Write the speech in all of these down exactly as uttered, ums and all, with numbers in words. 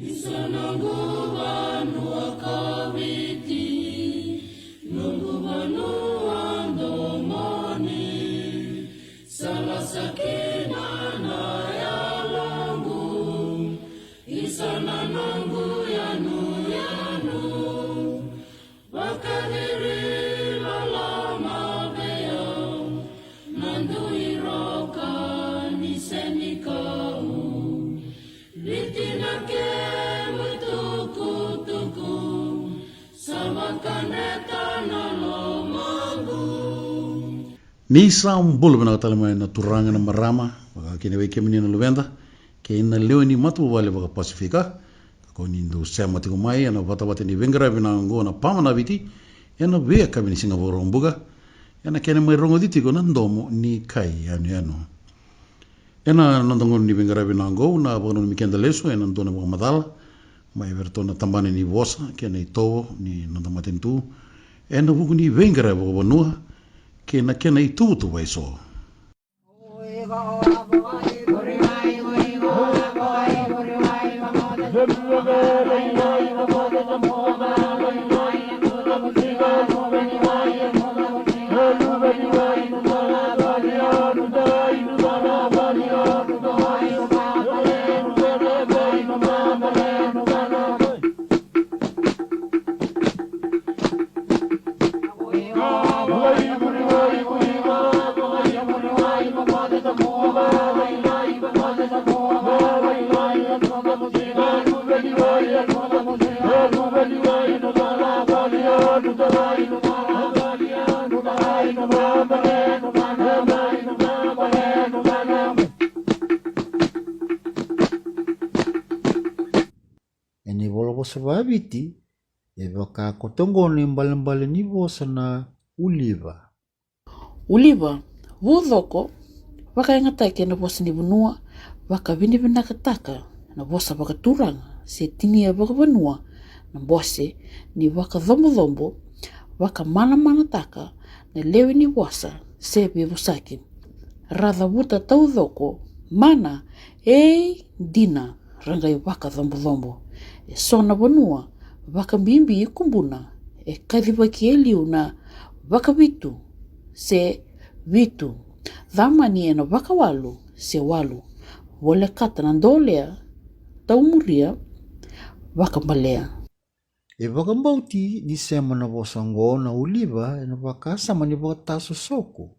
Isa noqu vanua ko Viti, noqu vanua domoni. Sa lasa kina na yaloqu, isa na noqu yanuyanu. Vakaciri loloma vei au na dui roka ni senikau. Viti na kemu itukutuku, sa vakadreta na lomaqu. Ni sa bula vinaka tale mai na turaga, na marama, vaka kina vei kemuni na luveda kei na lewe ni matavuvale vakaPasifika, ka ko ni dou sema tiko mai ena vatavata ni veiqaravi vinaka oqo na Pama na Viti, ena veiyakavi ni Siga Vakaraubuka, ena kena mai rogoci tiko na Domo ni Kai Yanuyanu. Ena noda gauna ni veiqaravi vinaka oqo, na vakananumi keda lesu ena dua na vakamacala mai vei iratou na tabana ni vosa kei na itovo ni noda matanitu ena vuku ni veiqaravi vakavanua kei na kena ituvatuva eso. Ena ivola vosa vakaViti, e vaka koto oqo na ibalebale ni vosa na uliva. Uliva, vucoko, vakayagataki ena vosa ni vanua, vakavinavinakataka na vosa vakaturaga, se tinia vakavanua na bose ni vakacobocobo, vakamanamanataka na lewe ni vosa se veivosaki. Ra cavuta taucoko, mana, ei, dina, ra qai vakacobocobo. Eso na vanua, vakabibi i Kubuna, e kacivaki e liu na vakavitu se vitu. Camani ena vakawalu se walu. Volekata na dolea, taumuria, vakabalea. E vakabauti ni sema na vosa oqo na uliva ena vakasama ni vakatasosoko.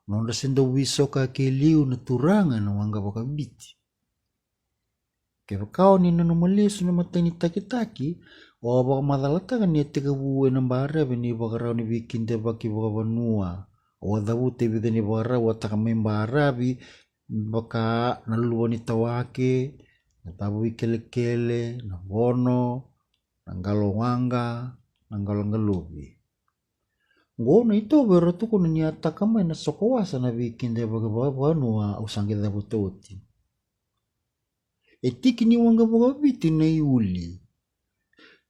Nodra se dau veisoka ke liu na turaga ena waqa vakaViti. Kevaka o ni nanuma lesu na matai ni takitaki, o a vakamacalataka ni a tekivu ena baravi ni vakarau ni veikidavaki vakavanua. O a cavuta e vica ni vakarau a taka mai baravi, vaka na luva ni tawake, na tavui kelekele, na vono, na qalo waqa, na qalo qalovi. Oqo na itovo era tukuna ni a taka mai na soko wasa na veikidavaki vakavanua au sa qai cavuta oti. E tiki ni waqa vakaViti na iuli.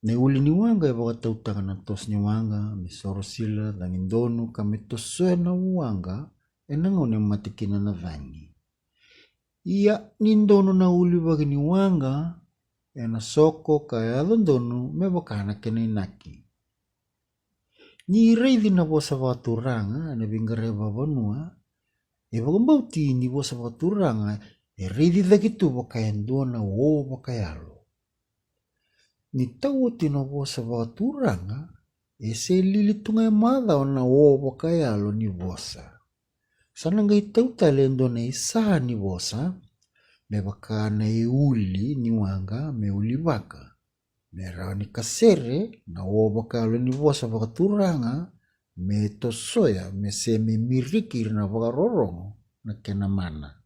Na iuli ni waqa e vakatautaka na toso ni waqa me soro sila, cagi donu ka me tosoya na waqa ena gauna e mate kina na cagi. Ia ni donu na ulivaki ni waqa ena soko ka yaco donu me vaka na kena inaki. Ni raici na vosa vakaturaga ena veiqaravi vakavanua, e vakabauti ni vosa vakaturaga e raici cake tu vaka e dua na o vakayalo. Ni tau oti na vosa vakaturaga, e se lili tu ga e macawa na o vakayalo ni vosa. Sa na qai tau tale e dua na isa ni vosa me vaka na iuli ni waqa me ulivaka, me rawa ni kasere na o vakayalo ni vosa vakaturaga me tosoya me se me miriki ira na vakarorogo na kena mana.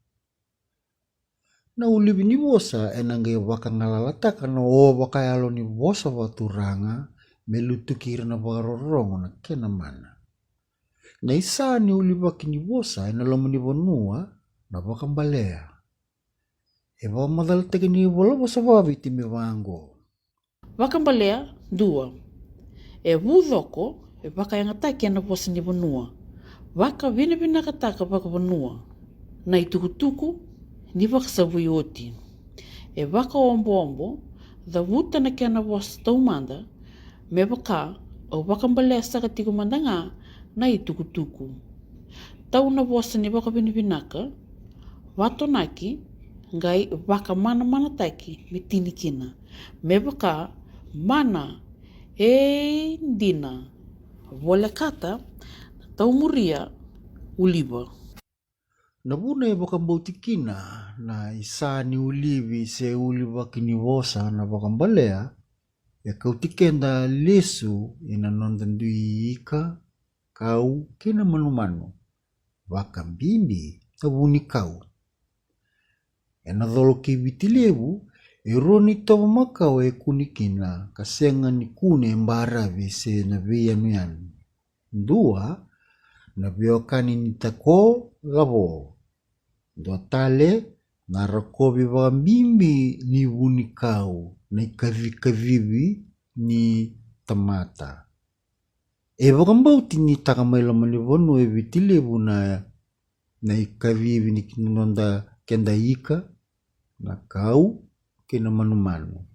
Na ulivi ni vosa ena qai vakagalalataka na o vakayalo ni vosa vakaturaga me lutuki ira na vakarorogo na kena mana. Na isa ni ulivaki ni vosa ena loma ni vanua na vakabalea. E vakamacalataki ni ivola vosa vakaviti me vaqo. Vakabalea dua. E vucoko, e vakayagataki ena vosa ni vanua. Vakavinavinakataka vakavanua na itukutuku ni vakasavui oti. E vakaoboobo, Cavuta na kena vosa taumada, me vaka au vakabalea saka tiko mada ga na itukutuku. Tau na vosa ni vakavinavinaka, vatonaki, qai vakamanamanataki me tini kina, me vaka mana, e dina, volekata, taumuria, uliva. Na vuna e vakabauti kina na isa ni ulivi se ulivaki ni vosa na vakabalea, e kauti keda lesu ina noda dui ika, kau kei na manumanu, vakabibi na vunikau. Ena colo kei Viti Levu, e rua ni tovo makawa e kune kina ka sega ni kune e baravi se na veiyanuyanu. Dua, na veiwekani ni tako lavo. Dua tale, na rokovi vakabibi ni vunikau, na ikacikacivi ni tamata. E vakabauti ni taka mai loma ni vanua e Viti Levu na, na ikacivi ni noda keda ika, na kau kei na manumanu.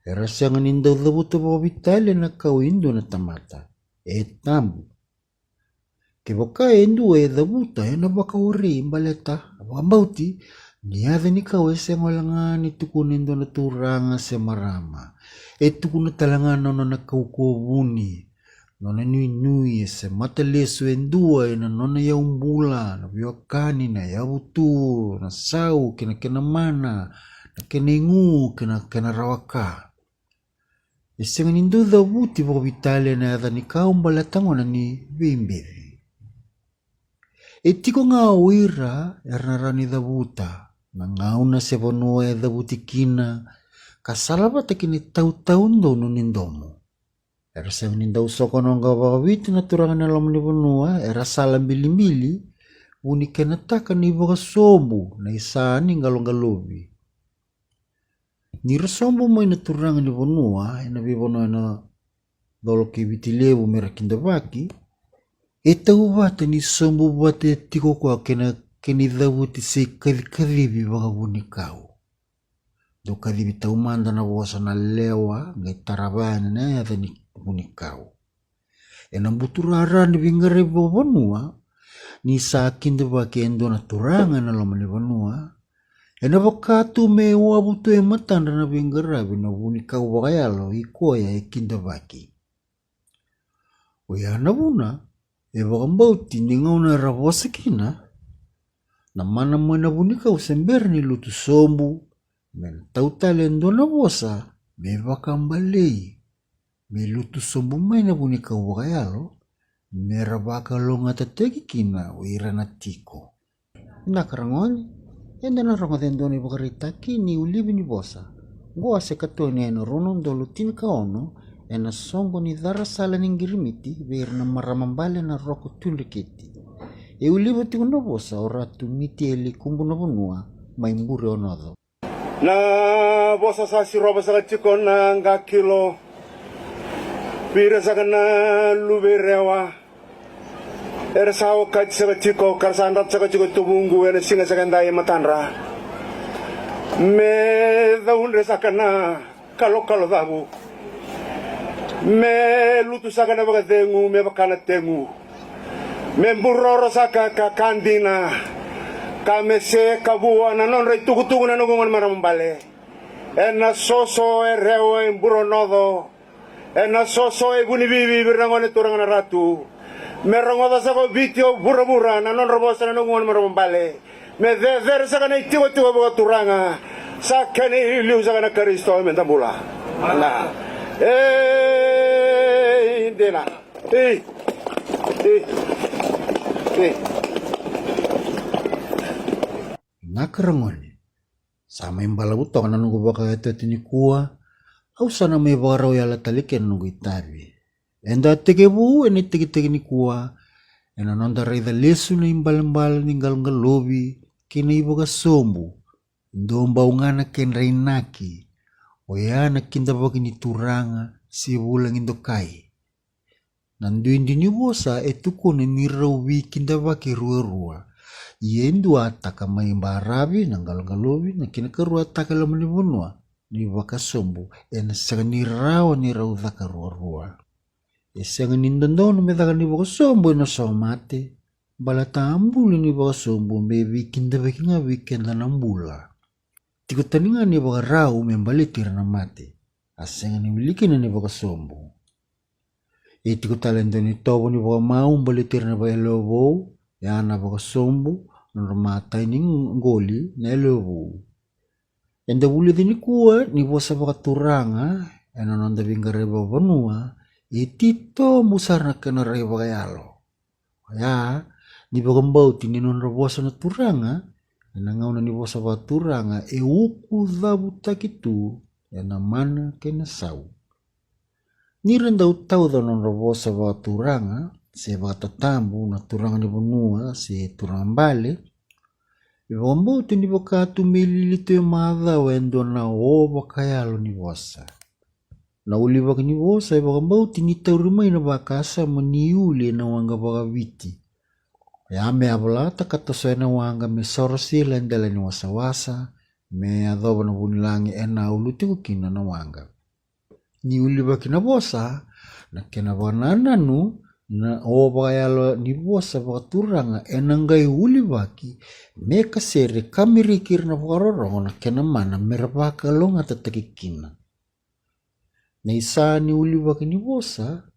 Era sega ni dau cavuta vakavitali na kau e dua na tamata. E tabu. Kevaka e dua e cavuta, ena vakaorei baleta vakabauti ni yaca ni kau e sega wale ga ni tukuna e dua na turaga se marama. E tukuna tale ga na nona kaukauwa vuni, nona nuinui, e semata lesu e dua ena nona iyau bula, na veiwekani, na yavutu, na sau kei na kena mana, na kena igu kei na kena rawa ka. E sega ni dau cavuti vakavitali ena yaca ni kau baleta gona ni veibeci. E tiko ga o ira era na rawa ni cavuta na gauna se vanua e cavuti kina, ka salavata kei na itautau donu ni domo. Era sega ni dau soka noqa vakaviti na turaga na loma ni vanua, era sala bilibili vuni kena taka ni vakasobu na isa ni qaloqalovi. Ni ra sobu mai na turaga ni vanua ena veivanua ena colo kei Viti Levu me ra kidavaki, e tauvata ni sobu vata e tiko koya kei na kena icavuti se ikacikacivi vakavunikau. Dau kacivi taumada na vosa na lewa qai tarava yani na yaca ni vunikau. Ena buturara ni veiqaravi vakavanua, ni sa kidavaki e dua na turaga ena loma ni vanua, ena vaka tu me wavu tu e matadra na veiqaravi na vunikau vakayalo i koya e kidavaki. Oya na vuna e vakabauti ni gauna era vosa kina, na mana mai na vunikau se bera ni lutu sobu, me na tautale e dua na vosa me vakabalei, me lutu sobu mai na vunikau vakayalo, me ra vakalougatataki kina o ira na tiko. Vinaka ragone, eda na rogoca e dua na ivakaraitaki ni ulivi ni vosa. Qo a se katoni ena rua na udolu tinikaono, ena soqo ni carasala ni qirimiti vei ira na marama bale na Roko Tudreketi. E uliva tiko na vosa o Ratu Mitieli Kubunavanua mai Bure, Onoco. Na vosa sa sirova saka tiko na qakilo vei ira saka na luve i Rewa. Era sa okati saka tiko ka ra sa drata saka tiko e tovuqu ena siga saka edai e matadra. Me caudre saka na kalokalo cavu. Me lutu saka na vakacegu me vaka na tegu. Me buroro saka ka ka dina, ka me se ka vua na nodra itukutuku na noqu gone marama bale. Ena soso e Rewa e Bure, Onoco. Ena soso e Vunivivi vei ira na gone turaga na Ratu. Me rogoca saka o Viti o vuravura na nodra vosa na noqu gone marama bale. Me cecere saka na itikotiko vakaturaga. Sa kena iliuliu saka na Karisito me da bula. Na. E dina. E. E. E. Na karagone. Sa mai balavu toka na noqu vakayacoyaco nikua. Au sa na mai vakarau yala tale kei na noqu itavi. Eda tekivu ena itekiteki nikua ena noda raica lesu na ibalebale ni qaloqalovi kei na ivakasobu. Dua bau ga na kedra inaki, oya na kidavaki ni turaga se vulagi dokai. Na duidui ni vosa e tukuna ni rau veikidavaki ruarua. Ia e dua a taka mai baravi na qaloqalovi, na kena karua a taka e loma ni vanua. ni vakasobu, ena sega ni rawa ni rau caka ruarua. E sega ni dodonu me caka ni vakasobu ena somate, baleta a buli ni vakasobu me veikidavaki ga vei keda na bula. Tiko tani ga ni vakarau me baleti ira na mate, a sega ni wili kina ni vakasobu. E tiko tale e dua na itovo ni vakamau baleti ira na vakayalewa vou, ya na vakasobu, nodra matai ni qoli na yalewa vou. Eda vulica nikua ni vosa vakaturaga ena noda veiqaravi vakavanua e titobu sara na kena rai vakayalo. Oya ni vakabauti ni nodra vosa na turaga ena gauna ni vosa vakaturaga e ukucavutaki tu ena mana kei na sau. Ni ra dau tauca nodra vosa vakaturaga se vakatatabu na turaga ni vanua se turaga bale, e vakabauti ni vaka tu me lili tu e macawa e dua na o vakayalo ni vosa. Na ulivaki ni vosa e vakabauti ni tauri mai na vakasama ni uli ena waqa vakaviti. Oya me a volata ka tosoya na waqa me soro sila e dela ni wasawasa, me yacova na vunilagi ena ulu tiko kina na waqa. Ni ulivaki na vosa, na kena vakanananu, na o vakayalo ni vosa vakaturaga ena qai ulivaki me kasere ka miriki ira na vakarorogo na kena mana me ra vakalougatataki kina. Na isa ni ulivaki ni vosa,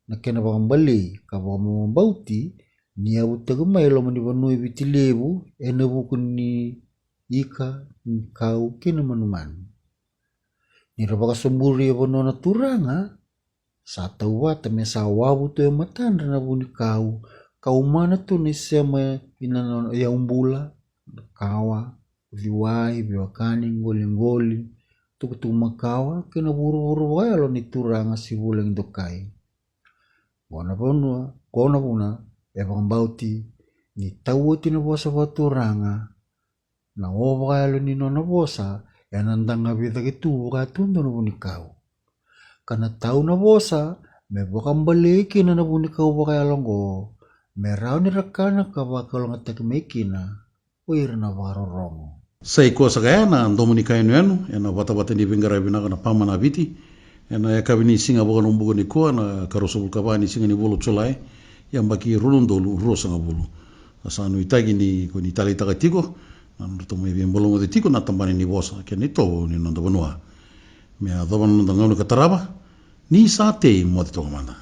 na kena vakabalei ka vakamabauti ni yavutaki mai e loma ni vanua e Viti Levu ena vuku ni ika, ni kau kei na manumanu. Ni ra vakasoburi e vanua na turaga, sa tauvata me sa wavu tu e matadra na vunikau, ka umana tu na isema ina nona yaubula, na kawa, uciwai, veiwekani, qoliqoli, tukutuku makawa kei na vuravura vakayalo ni turaga se vulagi dokai. Qo na vanua, qo na vuna e vakabauti ni tau oti na vosa vakaturaga, na o vakayalo ni nona vosa ena dagavi cake tu vaka tu dua na vunikau. Ka na tau na vosa me vakabalei kina na vunikau vakayalo oqo, me rawa ni ra kana ka vakalougatataki mai kina o ira na vakarorogo. Sa i koya saka ya na Domo ni Kai Yanuyanu ena vatavata ni veiqaravi vinaka na Pama na Viti, ena yakavi ni siga Vakaraubuka nikua, na ka ruasagavulu ka va ni siga ni vula o Julai, yabaki rua na udolu ruasagavulu. A sa nuitaki ni ko ni taleitaka tiko na nodratou mai veibalamoci tiko na tabana ni vosa kei na itovo ni noda vanua. Me yacova na noda gauna ka tarava, ni sa tei moce toka mada.